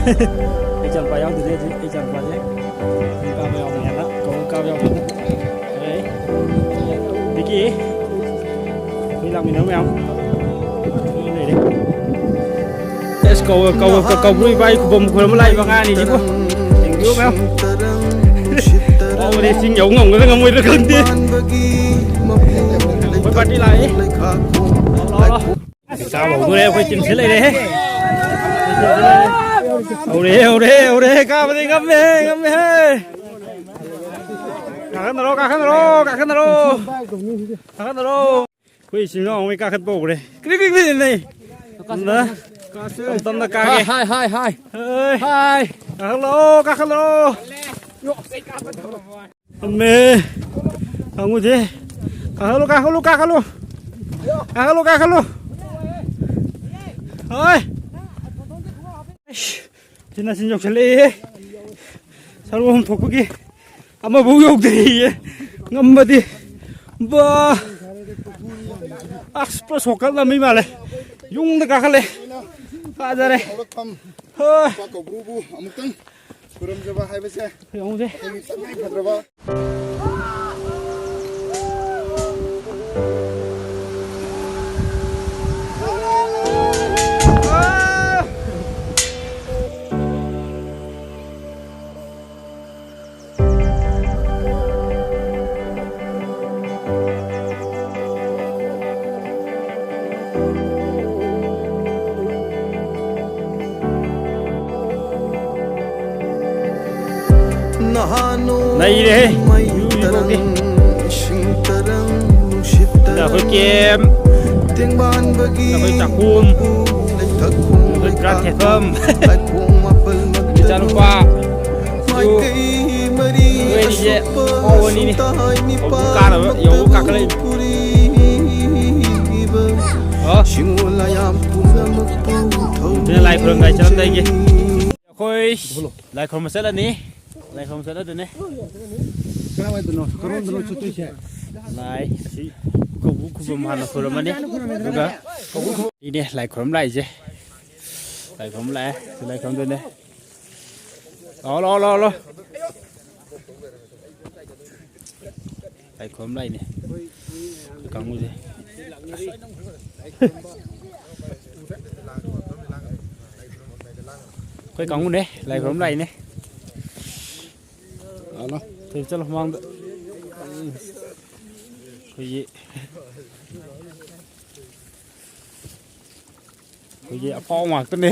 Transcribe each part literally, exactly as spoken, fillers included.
ꯑꯩ ꯏꯆꯥꯅꯨꯄꯥ ꯌꯥꯎꯗ꯭ꯔꯦ ꯍꯧꯖꯤꯛ꯫ ꯑꯩ ꯏꯆꯥꯅꯨꯄꯥꯁꯦ ꯀꯥꯕ ꯌꯥꯎꯕꯅꯦꯅ ꯀꯧꯕ ꯀꯥꯕ ꯌꯥꯎꯕꯅꯦ꯫ ꯑꯗꯩ ꯗꯤꯀꯤ ꯑꯩꯈꯣꯏ ꯂꯥꯛꯃꯤꯟꯅꯕ ꯃꯌꯥꯝ ꯂꯩꯔꯦ꯫ ꯑꯦꯁ, ꯀꯧ-, ꯀꯧ-, ꯀꯧ-, ꯀꯧꯕ꯭ꯔꯨ ꯏꯄꯥꯒꯤ ꯈꯨꯕꯝ ꯈꯨꯔꯨꯝꯕ ꯂꯥꯛꯏꯕ ꯑꯉꯥꯡꯅꯤꯁꯤꯕꯨ꯫ Thank you ꯃꯌꯥꯝ꯫ ꯀꯧꯕ꯭ꯔꯨ ꯆꯤꯡ ꯌꯧ ꯉꯝꯒꯗ꯭ꯔꯥ ꯉꯝꯃꯣꯏꯗ꯭ꯔꯥ ꯈꯪꯗꯦ꯫ ꯑꯩꯈꯣꯏ ꯄꯥꯔꯇꯤ ꯂꯥꯛꯏ꯫ ꯂꯥꯛꯑꯣ, ꯂꯥꯛꯑꯣ꯫ ꯆꯥꯕ ꯍꯧꯗꯣꯔꯦ, ꯑꯩꯈꯣꯏ ꯇꯤꯝꯁꯤ ꯂꯩꯔꯦꯍꯦ꯫ ꯍꯧꯔꯦ, ꯍꯧꯔꯦ, ꯍꯧꯔꯦ, ꯀꯥꯕꯗꯤ ꯉꯝꯃꯦ, ꯉꯝꯃꯦꯍꯦ꯫ ꯀꯥꯈꯠꯅꯔꯣ, ꯀꯥꯈꯠꯅꯔꯣ, ꯀꯥꯈꯠꯅꯔꯣ꯫ ꯀꯥꯈꯠꯅꯔꯣ꯫ ꯑꯩꯈꯣꯏ ꯏꯆꯤꯟ ꯏꯅꯥꯎ ꯑꯃꯒꯤ ꯀꯥꯈꯠꯄ ꯍꯧꯈ꯭ꯔꯦ꯫ ꯀ꯭ꯔꯤꯛ ꯀ꯭ꯔꯤꯛ ꯀ꯭ꯔꯤꯛ ꯏꯟꯅꯩ꯫ ꯇꯞꯅ, ꯇꯞꯅ ꯀꯥꯒꯦ꯫ ꯍꯥꯏ, ꯍꯥꯏ, ꯍꯥꯏ, ꯍꯥꯏ꯫ ꯍꯥꯏ꯫ ꯍꯥꯏ꯫ ꯀꯥꯈꯠꯂꯛꯑꯣ, ꯀꯥꯈꯠꯂꯛꯑꯣ꯫ ꯊꯝꯃꯦ꯫ ꯀꯥꯡꯕꯨꯁꯦ꯫ ꯀꯥꯈꯠꯂꯨ, ꯀꯥꯈꯠꯂꯨ, ꯀꯥꯈꯠꯂꯨ꯫ ꯀꯥꯈꯠꯂꯨ, ꯀꯥꯈꯠꯂꯨ꯫ ꯍꯣꯏ꯫ ꯑꯩꯁ, ꯎꯆꯤꯟ ꯅꯥꯆꯤꯟ ꯌꯧꯁꯜꯂꯛꯑꯦ꯫ ꯁꯔꯨ ꯑꯍꯨꯝ ꯊꯣꯛꯄꯒꯤ ꯑꯃꯐꯥꯎ ꯌꯧꯗ꯭ꯔꯤꯌꯦ꯫ ꯉꯝꯕꯗꯤ꯫ ꯕꯥ꯫ ꯑꯁ, ꯄꯨꯔꯥ ꯁꯣꯔꯠꯀꯠ ꯂꯝꯕꯤ ꯃꯥꯜꯂꯦ꯫ ꯌꯨꯝꯗ ꯀꯥꯈꯠꯂꯦ꯫ ꯐꯖꯔꯦ꯫ ꯍꯧꯔꯛꯐꯝ ꯍꯣꯏ꯫ ꯏꯄꯥ ꯀꯧꯕ꯭ꯔꯨꯕꯨ ꯑꯃꯨꯛꯇꯪ ꯈꯨꯔꯨꯝꯖꯕ ꯍꯥꯏꯕꯁꯦ ꯌꯦꯡꯉꯨꯁꯦ꯫ ꯑꯩꯈꯣꯏꯒꯤ ꯇꯉꯥꯏ ꯐꯗ꯭ꯔꯕ꯫ ꯅꯩꯔꯦꯍꯦ꯫ ꯌꯨ ꯌꯨ ꯐꯥꯎꯗꯤ꯫ ꯁꯤꯗ ꯑꯩꯈꯣꯏ ꯀꯦꯝ, ꯑꯩꯈꯣꯏ ꯆꯥꯛꯈꯨꯝ, ꯑꯩꯈꯣꯏ ꯒ꯭ꯔꯥꯁ ꯊꯦꯠꯐꯝ꯫ ꯏꯆꯥꯅꯨꯄꯥ꯫ ꯁꯤꯁꯨ ꯑꯩꯈꯣꯏ ꯑꯅꯤꯁꯦ ꯄꯥꯎ ꯑꯅꯤꯅꯤ꯫ ꯍꯧꯖꯤꯛ ꯀꯥꯅꯕ ꯌꯧꯕ ꯀꯥꯈꯠꯂꯛꯏ꯫ ꯑꯣ꯫ ꯁꯤꯅ ꯂꯥꯏ ꯈꯨꯔꯨꯝꯗꯥꯏ ꯆꯠꯂꯝꯗꯥꯏꯒꯤ꯫ ꯑꯩꯈꯣꯏ ꯂꯥꯏ ꯈꯨꯔꯨꯝꯕ ꯆꯠꯂꯅꯤ꯫ ꯂꯥꯏ ꯈꯨꯔꯨꯝꯕ ꯆꯠꯂꯗꯣꯏꯅꯦ꯫ ꯀꯗꯥꯏꯗꯅꯣ? ꯀꯔꯣꯝꯗꯅꯣ ꯆꯠꯇꯣꯏꯁꯦ? ꯂꯥꯏ ꯑꯁꯤ ꯀꯧꯕ꯭ꯔꯨ ꯈꯨꯕꯝ ꯍꯥꯟꯅ ꯈꯨꯔꯨꯝꯃꯅꯤ꯫ ꯑꯗꯨꯒ ꯏꯅꯦ ꯂꯥꯏ ꯈꯨꯔꯨꯝ ꯂꯥꯛꯏꯁꯦ꯫ ꯂꯥꯏ ꯈꯨꯔꯨꯝ ꯂꯥꯛꯑꯦ꯫ ꯁꯤ ꯂꯥꯏ ꯈꯨꯔꯨꯝꯗꯣꯏꯅꯦ꯫ ꯂꯥꯛꯑꯣ, ꯂꯥꯛꯑꯣ, ꯂꯥꯛꯑꯣ, ꯂꯥꯛꯑꯣ꯫ ꯂꯥꯏ ꯈꯨꯔꯨꯝ ꯂꯥꯛꯏꯅꯦ ꯑꯩꯈꯣꯏ ꯀꯥꯡꯕꯨꯁꯦ꯫ ꯑꯩꯈꯣꯏ ꯀꯥꯡꯕꯨꯅꯦ, ꯂꯥꯏ ꯈꯨꯔꯨꯝ ꯂꯥꯛꯏꯅꯦ꯫ ꯂꯥꯛꯑꯣ꯫ ꯆꯠꯂꯣ, ꯆꯠꯂꯣ ꯃꯃꯥꯡꯗ꯫ ꯑꯩꯈꯣꯏꯒꯤ ꯑꯩꯈꯣꯏꯒꯤ ꯑꯐꯥꯎꯕ ꯉꯥꯛꯇꯅꯦ꯫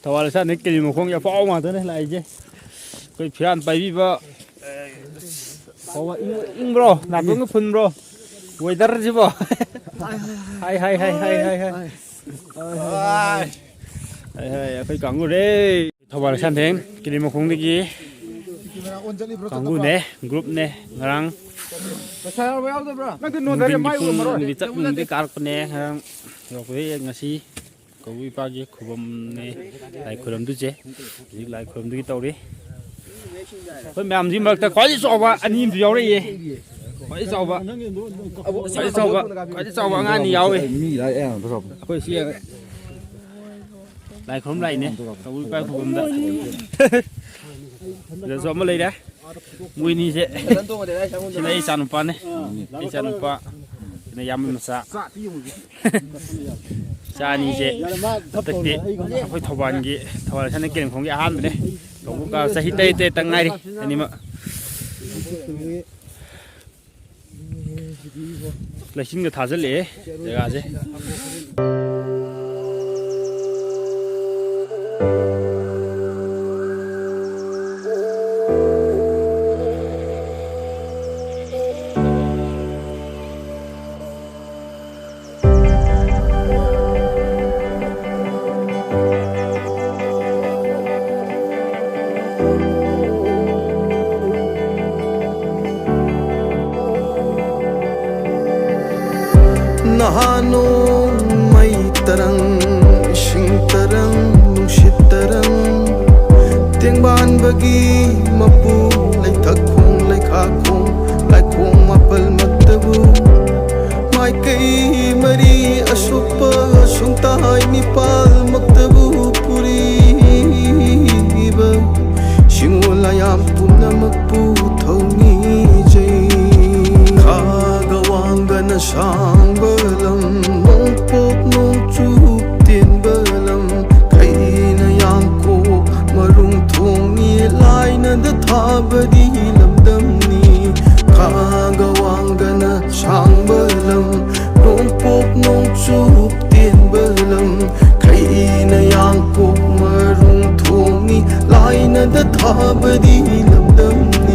ꯊꯧꯕꯥꯜ ꯂꯩꯁꯥꯡꯊꯦꯝ ꯀꯦꯅꯤ ꯃꯈꯣꯡꯒꯤ ꯑꯐꯥꯎꯕ ꯉꯥꯛꯇꯅꯦ ꯂꯥꯛꯏꯁꯦ꯫ ꯑꯩꯈꯣꯏ ꯐꯤꯔꯥꯟ ꯄꯥꯏꯕꯤꯕ꯫ ꯐꯥꯎꯕ ꯏꯪ-, ꯏꯪꯕ꯭ꯔꯣ? ꯅꯥꯇꯣꯟꯒ ꯐꯨꯟꯕ꯭ꯔꯣ? ꯋꯦꯗꯔꯁꯤꯕꯣ? ꯍꯥꯏ, ꯍꯥꯏ, ꯍꯥꯏ, ꯍꯥꯏ, ꯍꯥꯏ, ꯍꯥꯏ꯫ ꯍꯥꯏ, ꯍꯥꯏ, ꯑꯩꯈꯣꯏ ꯀꯥꯡꯕꯨꯔꯦ꯫ ꯊꯧꯕꯥꯜ ꯂꯩꯁꯥꯡꯊꯦꯝ ꯀꯦꯅꯤ ꯃꯈꯣꯡꯗꯒꯤ ꯀꯥꯡꯕꯨꯅꯦ, ꯒ꯭ꯔꯨꯞꯅꯦ꯫ ꯉꯔꯥꯡ ꯄꯩꯁꯥ ꯌꯥꯎꯕ ꯌꯥꯎꯗꯕ꯭ꯔꯥ? ꯅꯪꯗꯤ ꯅꯣꯟꯊꯔꯦ, ꯅꯨꯡꯊꯤꯟꯒꯤ ꯃꯥꯏ ꯄꯨꯡ ꯎꯔꯝꯃꯔꯣꯏ꯫ ꯅꯨꯃꯤꯠ ꯆꯠ ꯅꯨꯡꯗꯤ ꯀꯥꯔꯛꯄꯅꯦ꯫ ꯉꯔꯥꯡ ꯌꯧꯔꯛꯄꯗꯒꯤ ꯉꯁꯤ ꯀꯧꯕ꯭ꯔꯨ ꯏꯄꯥꯒꯤ ꯈꯨꯕꯝꯅꯦ ꯂꯥꯏ ꯈꯨꯔꯝꯗꯣꯏꯁꯦ꯫ ꯍꯧꯖꯤꯛ ꯂꯥꯏ ꯈꯨꯔꯝꯗꯨꯒꯤ ꯇꯧꯔꯤ꯫ ꯑꯩꯈꯣꯏ ꯃꯌꯥꯝꯁꯤ ꯃꯔꯛꯇ ꯈ꯭ꯋꯥꯏꯗꯒꯤ ꯆꯥꯎꯕ ꯑꯅꯤ ꯑꯃꯁꯨ ꯌꯥꯎꯔꯛꯏꯌꯦ꯫ ꯈ꯭ꯋꯥꯏꯗꯒꯤ ꯆꯥꯎꯕ, ꯈ꯭ꯋꯥꯏꯗꯒꯤ ꯆꯥꯎꯕ, ꯈ꯭ꯋꯥꯏꯗꯒꯤ ꯆꯥꯎꯕ ꯑꯉꯥꯡ ꯑꯅꯤ ꯌꯥꯎꯋꯦ꯫ ꯃꯤ ꯂꯥꯛꯑꯦ, ꯌꯥꯝ ꯐꯖꯕ꯫ ꯑꯩꯈꯣꯏ ꯁꯤ ꯂꯥꯏ ꯈꯨꯔꯨꯝ ꯂꯥꯛꯏꯅꯦ꯫ ꯇꯧꯕꯨꯜ ꯏꯄꯥ ꯈꯨꯕꯝꯗ꯫ ꯁꯤꯗꯁꯨ ꯑꯃ ꯂꯩꯔꯦ꯫ ꯃꯣꯏꯅꯤꯁꯦ꯫ ꯁꯤꯅ ꯑꯩ ꯏꯆꯥꯅꯨꯄꯥꯅꯦ꯫ ꯑꯩ ꯏꯆꯥꯅꯨꯄꯥ꯫ ꯁꯤꯅ ꯏꯌꯥꯝꯕ ꯃꯆꯥ꯫ ꯏꯆꯥ ꯑꯅꯤꯁꯦ ꯍꯟꯗꯛꯇꯤ ꯑꯩꯈꯣꯏ ꯊꯧꯕꯥꯜꯒꯤ, ꯊꯧꯕꯥꯜ ꯁꯅꯥ ꯀꯦꯔꯦꯟꯈꯣꯡꯒꯤ ꯑꯍꯥꯟꯕꯅꯦ꯫ ꯂꯧꯕꯨꯛ ꯀꯥ ꯆꯍꯤ ꯇꯔꯦꯠ ꯇꯔꯦꯠꯇ ꯉꯥꯏꯔꯤ ꯑꯅꯤꯃꯛ꯫ ꯂꯩꯆꯤꯟꯒ ꯊꯥꯖꯤꯜꯂꯛꯑꯦ ꯖꯒꯥꯁꯦ꯫ ꯅꯍꯥ ꯅꯣꯡꯃꯩ ꯇꯔꯪ, ꯏꯁꯤꯡ ꯇꯔꯪ, ꯅꯨꯡꯁꯤꯠ ꯇꯔꯪ, ꯇꯦꯡꯕꯥꯟꯕꯒꯤ ꯃꯄꯨ, ꯂꯩꯊꯛ ꯈꯣꯡ, ꯂꯩꯈꯥ ꯈꯣꯡ, ꯂꯥꯏꯈꯣꯡ ꯃꯥꯄꯜꯃꯛꯇꯕꯨ, ꯃꯥꯏꯀꯩ ꯃꯔꯤ ꯑꯁꯨꯞꯄ ꯁꯨꯡꯇꯥꯏ ꯅꯤꯄꯥꯜꯃꯛꯇꯕꯨ ꯄꯨꯔꯤ꯫ ꯋꯥꯕꯗꯤ ꯂꯝꯗꯝꯅꯤ꯫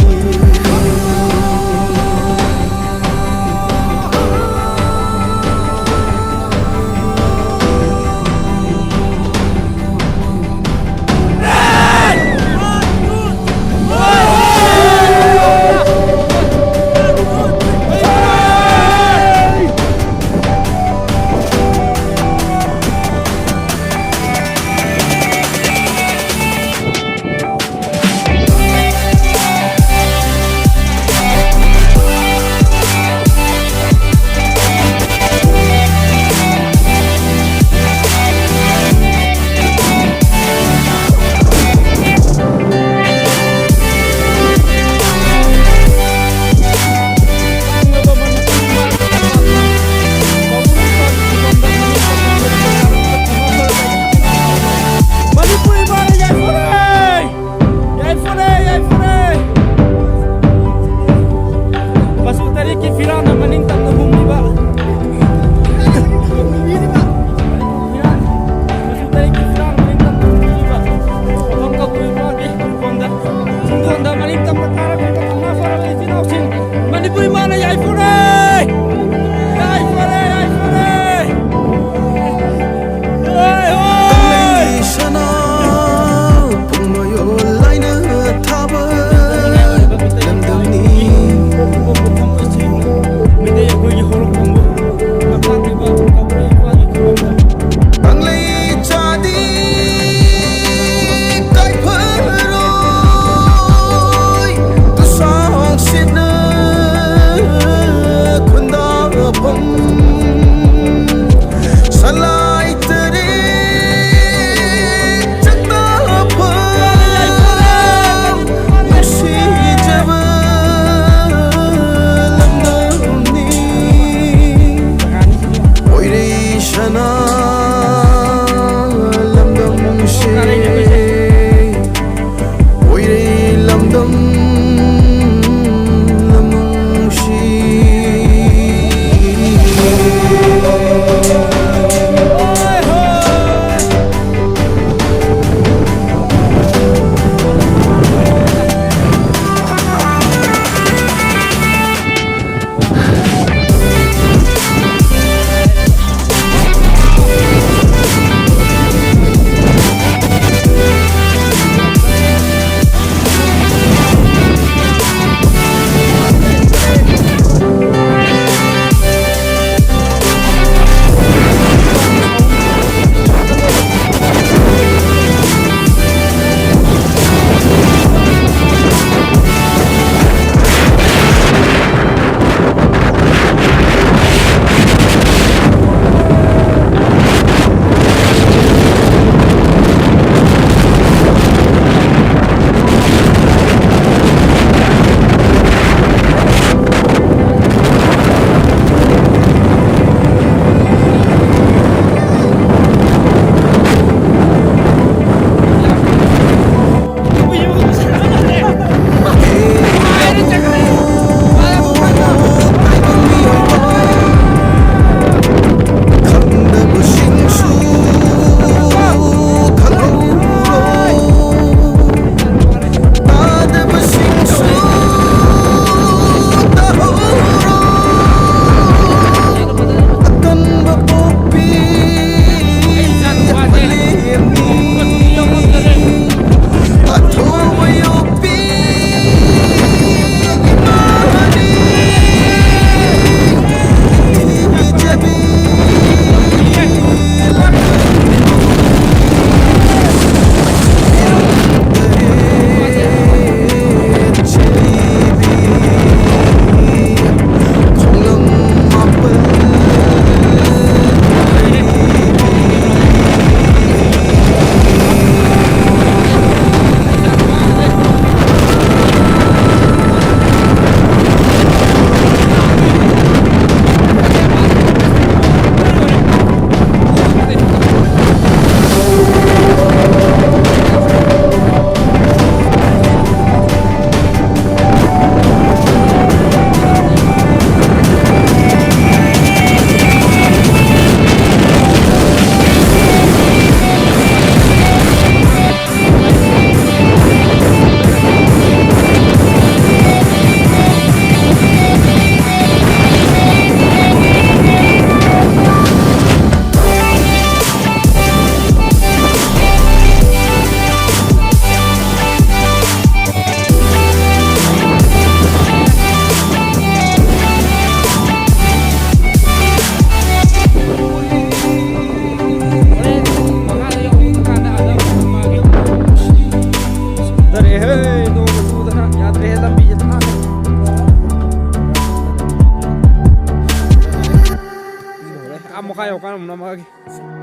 ꯀꯥꯟꯅ ꯑꯃꯨꯛ ꯅꯝꯃꯛꯑꯒꯦ꯫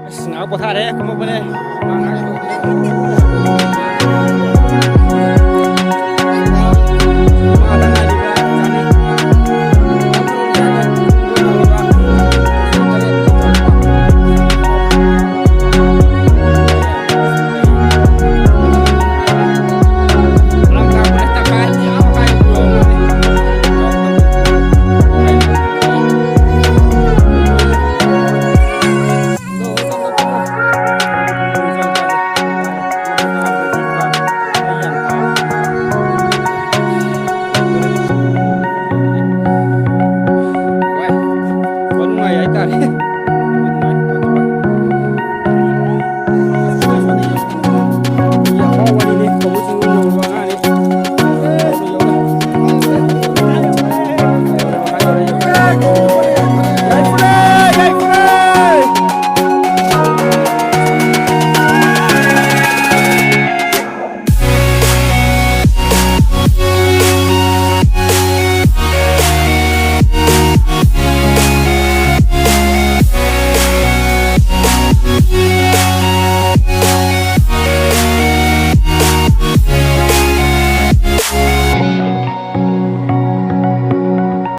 ꯑꯁ, ꯉꯥꯏꯍꯥꯛ ꯄꯣꯊꯥꯔꯦ, ꯀꯨꯝꯃꯛꯄꯅꯦ꯫